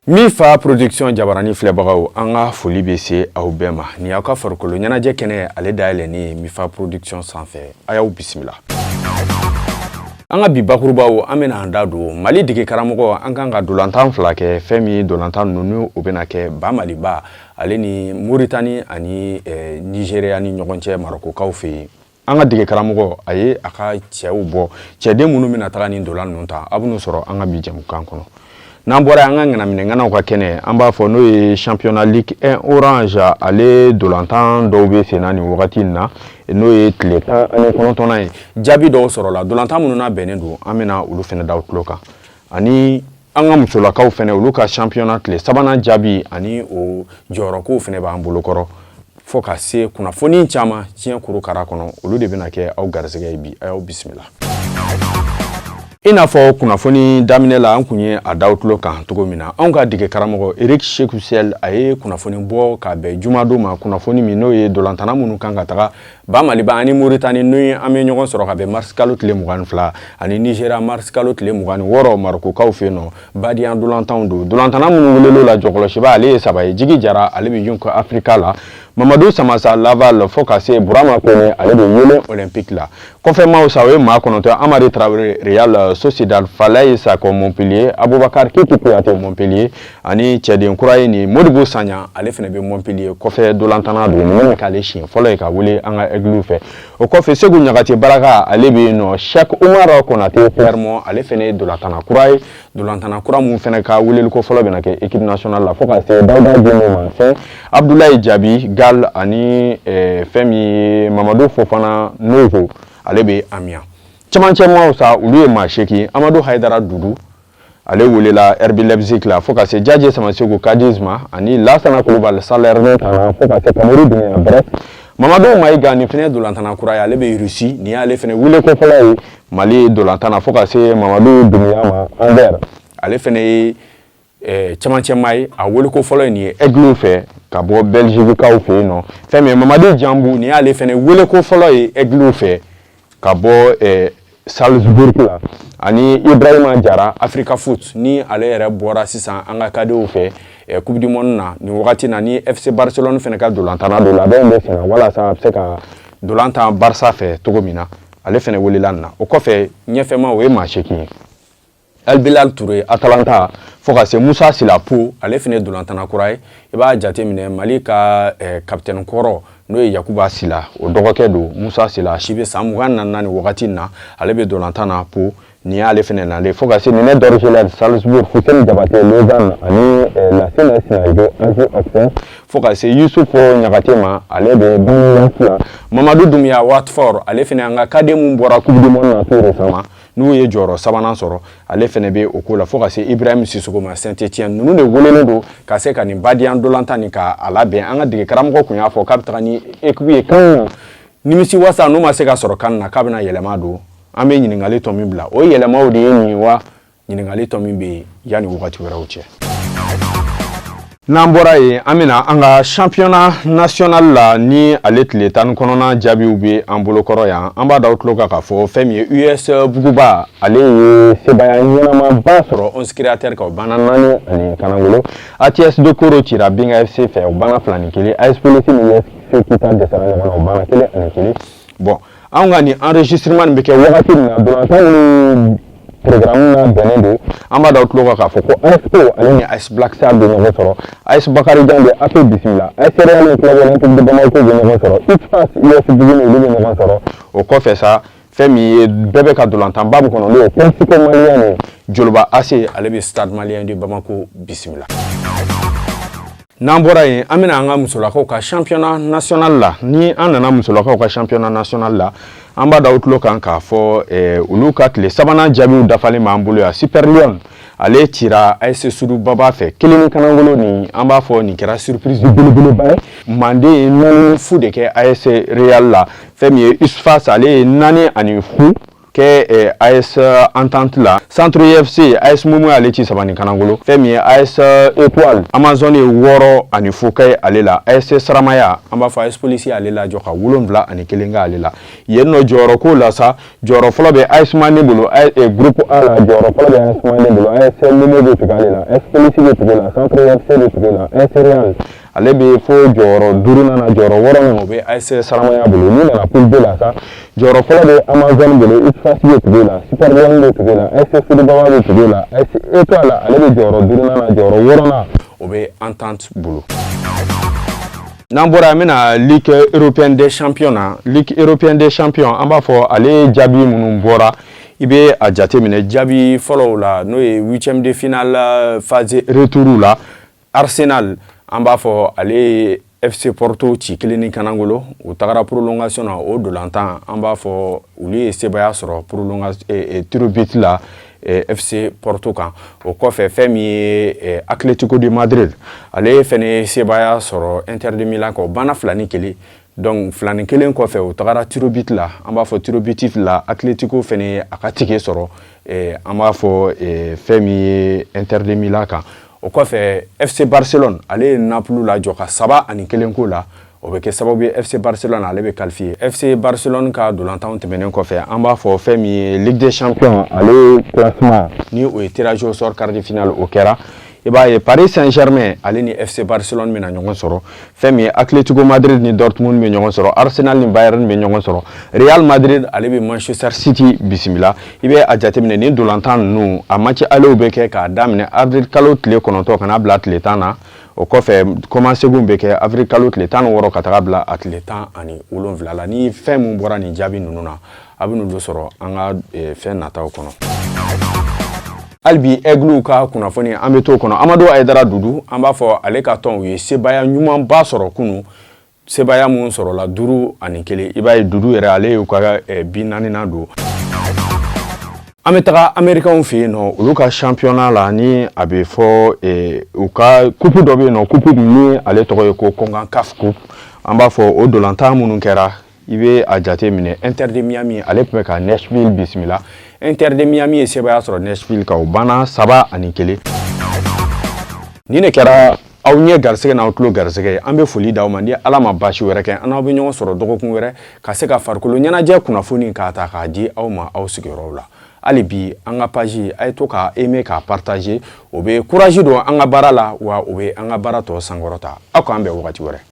Mifa Production jabarani filɛbagaw, an ka foli bɛ se aw bɛɛ ma. Nin y'aw ka farikolo ɲɛnajɛ kɛnɛ, ale dayɛlɛnnen ye Mifa Production sanfɛ. A y'aw bisimila. An ka bi bakurubaw, an bɛna an da don Mali dege karamɔgɔ, an kan ka dolantan fila kɛ. Fɛn min dolantan ninnu, o bɛna kɛ ba Maliba ale ni Moritani ani Nizeriya ni ɲɔgɔn cɛ Marɔkokaw fɛ yen. An ka dege karamɔgɔ a ye a ka cɛw bɔ, cɛden minnu bɛna taga nin dolan ninnu ta, a bɛn'u sɔrɔ an ka bi jɛmukan kɔnɔ. N'an bɔra an ka ŋanaminɛŋanaw ka kɛnɛ, an b'a fɔ n'o ye championnat Ligue 1 Orange, ale dolantan dɔw bɛ senna nin wagati in na, n'o ye tile 19nan ye. Jaabi dɔw sɔrɔla dolantan minnu n'a bɛnnen don, an bɛna olu fana da tulo kan, ani an ka musolakaw fana, olu ka championnat tile sabanan jaabi ani o jɔyɔrɔkow fana b'an bolokɔrɔ, fo ka se kunnafoni caman diɲɛ kurukara kɔnɔ. Olu de bɛna kɛ aw garisɛgɛ ye bi. A y'aw bisimila. I n'a fɔ kunnafoni daminɛ la, an kun ye a daw tulo kan cogo min na, anw ka dege karamɔgɔ Eric Sekou Chelle, a ye kunnafoni bɔ ka bɛn jumadon ma, kunnafoni min n'o ye dolantana minnu kan ka taga ba Maliba ani Moritani ni an bɛ ɲɔgɔn sɔrɔ ka bɛn mars kalo tile 22 ani Nizeriya mars kalo tile 26 Marokokaw fɛ yen nɔ. Badenya dolantanw don. Dolantana minnu welel'o la, jɔkɔlɔsiba ale ye saba ye: Jigi Jara, ale bɛ Young Africa la, Mamadu Samasa Laval, fo ka se Burama Kone, ale bɛ Yeelen Olympique la. Kɔfɛmaw sa, o ye maa 9: Amari Traoré, Real Sociedad, Falaye Sako, Montpellier, Abubakar Kiki Kuyate, Montpellier, ani cɛden kura ye nin Modibo Sanya, ale fana bɛ Montpellier. Kɔfɛ dolantana don, nin bɛna k'ale siɲɛ fɔlɔ ye ka wele an ka Aigle fɛ. O kɔfɛ, Segu Ɲagate Baraka, ale bɛ yen nɔ, Cheikh Umar Konate Clermont, ale fana ye dolantana kura ye, dolantana kura mun fana ka weleliko fɔlɔ bɛna kɛ équipe nationale la, fo ka se Dawuda Gindo ma, fɛn Abdoulaye Diaby Gal, ani fɛn min ye Mamadu Fofana Nozo, ale bɛ Amiens. Cɛmancɛ maaw sa, olu ye maa 8: Amadu Hayidara Dudu, ale welela RB Leipzig la, fo ka se Jaje Samasegu Cadiz ma, ani Lasana Kulubali Salernitana, fo ka se Kamori Dunbiya Brest, Mamadu Mayiga, nin fana ye dolantana kura ye, ale bɛ Russie, nin y'ale fana weleko fɔlɔ ye Mali dolantana, fo ka se Mamadu Dunbiya ma Angers, ale fana ye cɛmancɛ maa ye, a weleko fɔlɔ ye nin ye Aigle fɛ ka bɔ Belgique kaw fɛ yen nɔ. Fɛn min ye Mamadu Jambu, nin y'ale fana weleko fɔlɔ ye Aigle fɛ ka bɔ Salzburg la, ani Ibrahima Jara Africa Foot, ni ale yɛrɛ bɔra sisan an ka kadew fɛ Coupe du Monde na nin wagati na, ni FC Barcelone fana ka dolantana don, labɛnw bɛ senna walasa a bɛ se ka dolantan Barça fɛ cogo min na, ale fana welela nin na. O kɔfɛ, ɲɛfɛma, o ye maa 8 ye: El Bilal Touré Atalanta, fo ka se Musa Sila Pau, ale fana ye dolantana kura ye. I b'a jateminɛ, Mali ka capitaine kɔrɔ, n'o ye Yakuba Sila, o dɔgɔkɛ don. Musa Sila, a si bɛ san 24 wagati in na, ale bɛ dolantan na Pau, nin y'ale fana nalen, fo ka se Nene Dorgelès Salzbourg, Fuseni Jabate Lausanne, ani Lassina Sinajo AJ Auxerre, fo ka se Yusufu Ɲagate ma, ale bɛ Bangladesh la, Mamadu Dunbiya Watford, ale fana an ka cadet mun bɔra Coupe du Monde na tout récemment, n'u ye jɔyɔrɔ sabanan sɔrɔ, ale fana bɛ o ko la, fo ka se Ibrahim Sisoko ma Saint-Étienne. Ninnu de welelen don ka se ka nin badenya dolantan nin ka a labɛn. An ka dege karamɔgɔ kun y'a fɔ k'a bɛ taga ni équipe ye kan nimisi wasa, n'u ma se ka sɔrɔ kan na, k'a bɛna yɛlɛma don. An bɛ ɲininkali tɔ min bila, o yɛlɛmaw de ye nin ye wa? Ɲininkali tɔ min bɛ yen yanni wagati wɛrɛw cɛ. N'an bɔra yen, an bɛna an ka championnat national la, ni ale tile 19nan jaabiw bɛ an bolokɔrɔ yan. An b'a da aw tulo kan k'a fɔ fɛn min ye US Buguba, ale ye sebaaya ɲɛnamaba sɔrɔ 11 Créateurs kan, o banna 4 ani kanangolo. ATS de Koro cira Binga FC fɛ, o banna 2-1. AS Police ni USC Kita dɛsɛra ɲɔgɔn na, o banna 1-1. Bon, anw ka nin enregistrement nin bɛ kɛ wagati min na, dolantan minnu programme n'a bɛnnen don, an b'a da aw tulo kan k'a fɔ ko ASP, ale ni AS Black Star bɛ ɲɔgɔn sɔrɔ, AS Bakarijan bɛ AP bisimila, AS Real ni Club Olympique de Bamako bɛ ɲɔgɔn sɔrɔ, USFAS US Buguni, olu bɛ ɲɔgɔn sɔrɔ. O kɔfɛ sa, fɛn min ye bɛɛ bɛ ka dolantanba min kɔnɔ, n'o ye Classico malien ye, Joliba AC, ale bɛ Stade Malien de Bamako bisimila. N'an bɔra yen, an bɛna an ka musolakaw ka championnat national la. Ni an nana musolakaw ka championnat national la, an b'a da aw tulo kan k'a fɔ olu ka tile sabanan jaabiw dafalen b'an bolo yan. Super Lion, ale cira AS Sudu Baba fɛ 1 ni kanangolo. Nin, an b'a fɔ nin kɛra surprise belebeleba ye. Manden ye 4-0 de kɛ AS Real la. Fɛn min ye USFAS, ale ye 4-0. kɛ AS Entente la. Centre FC, AS Momo ale ci 3 ni kanangolo. Fɛn min ye AS Étoile, Amazone ye 6-0 kɛ ale la. AS Saramaya, an b'a fɔ AS Police ale lajɔ ka 7-1 kɛ ale la. Yen nɔ jɔyɔrɔ ko la sa, jɔyɔrɔ fɔlɔ bɛ AS Mande bolo. Groupe A la, jɔyɔrɔ fɔlɔ bɛ AS Mande bolo, AS Momo bɛ tugu ale la, AS Police bɛ tugu la, Centre FC bɛ tugu la, AS Real ale bɛ fo jɔyɔrɔ duurunan na. Jɔyɔrɔ wɔɔrɔnan, o bɛ AS Saramaya bolo. N'u nana poule B la sa, jɔyɔrɔ fɔlɔ bɛ Amazone bolo, USFAS bɛ tugu la, Super Lion bɛ tugu la, AS Sodibaba bɛ tugu la, AS Étoile ale bɛ jɔyɔrɔ duurunan na. Jɔyɔrɔ wɔɔrɔnan, o bɛ Entente bolo. N'an bɔra, an bɛna Ligue européenne des champions na. Ligue européenne des champions, an b'a fɔ ale jaabi minnu bɔra, i bɛ a jateminɛ jaabi fɔlɔw la, n'o ye huitième de finale phase retour la. Arsenal, an b'a fɔ ale ye FC Porto ci 1 ni kanangolo. U tagara prolongation na. O dolantan, an b'a fɔ olu ye sebaya sɔrɔ prolongation, tir au but la, FC Porto kan. O kɔfɛ, fɛn min ye Atletico de Madrid, ale fɛnɛ ye sebaya sɔrɔ Inter de Milan kan, o banna 2-1. Donc 2-1 kɔfɛ, u tagara tir au but la. An b'a fɔ tir au but la, Atletico fɛnɛ ye a ka ticket sɔrɔ, an b'a fɔ fɛn min ye Inter de Milan kan. O kɔfɛ, FC Barcelone ale ye Napoli lajɔ ka 3-1 ko la. O bɛ kɛ sababu ye FC Barcelone ale bɛ qualifié. FC Barcelone ka dolantanw tɛmɛnen kɔfɛ, an b'a fɔ fɛn min ye Ligue des champions ale classement, ni o ye tirage au sort quart de finale, o kɛra. I b'a ye Paris Saint-Germain ale ni FC Barcelone bɛna ɲɔgɔn sɔrɔ. Fɛn min ye Atletico Madrid ni Dortmund bɛ ɲɔgɔn sɔrɔ, Arsenal ni Bayern bɛ ɲɔgɔn sɔrɔ, Real Madrid ale bɛ Manchester City bisimila. I bɛ a jateminɛ, nin dolantan ninnu, a match aller bɛ kɛ k'a daminɛ avril kalo tile 9 ka n'a bila tile 10 na. O kɔfɛ, kɔmaseginw bɛ kɛ avril kalo tile 16 ka taga bila a tile 17 la. Ni fɛn mun bɔra nin jaabi ninnu na, a bɛ n'olu sɔrɔ an ka fɛn nataw kɔnɔ. Hali bi, Aigles ka kunnafoni, an bɛ t'o kɔnɔ. Amadu Ayidara Dudu, an b'a fɔ ale ka tɔn, u ye sebaya ɲumanba sɔrɔ kunun, sebaya mun sɔrɔla 5-1. I b'a ye Dudu yɛrɛ, ale y'u ka bi naaninan don. An bɛ taga Américains fɛ yen nɔ, olu ka championnat la, ni a bɛ fɔ u ka coupe dɔ bɛ yen nɔ, coupe ni ale tɔgɔ ye ko CONCACAF Coupe. An b'a fɔ o dolantan minnu kɛra, i bɛ a jate minɛ, Inter de Miami ale tun bɛ ka Nashville bisimila. Inter de Miami ye sebaya sɔrɔ Nashville kan, o banna 3-1. Nin de kɛra aw ɲɛ garisɛgɛ n'aw tulo garisɛgɛ ye. An bɛ foli d'aw ma. Ni Ala ma baasi wɛrɛ kɛ, an n'aw bɛ ɲɔgɔn sɔrɔ dɔgɔkun wɛrɛ ka se ka farikolo ɲɛnajɛ kunnafoni k'a ta k'a di aw ma aw sigiyɔrɔw la. Hali bi, an ka page, a ye to k'a aimer, k'a partager. O bɛ courage don an ka baara la, wa o bɛ an ka baara tɔ sankɔrɔta. Aw k'an bɛn wagati wɛrɛ.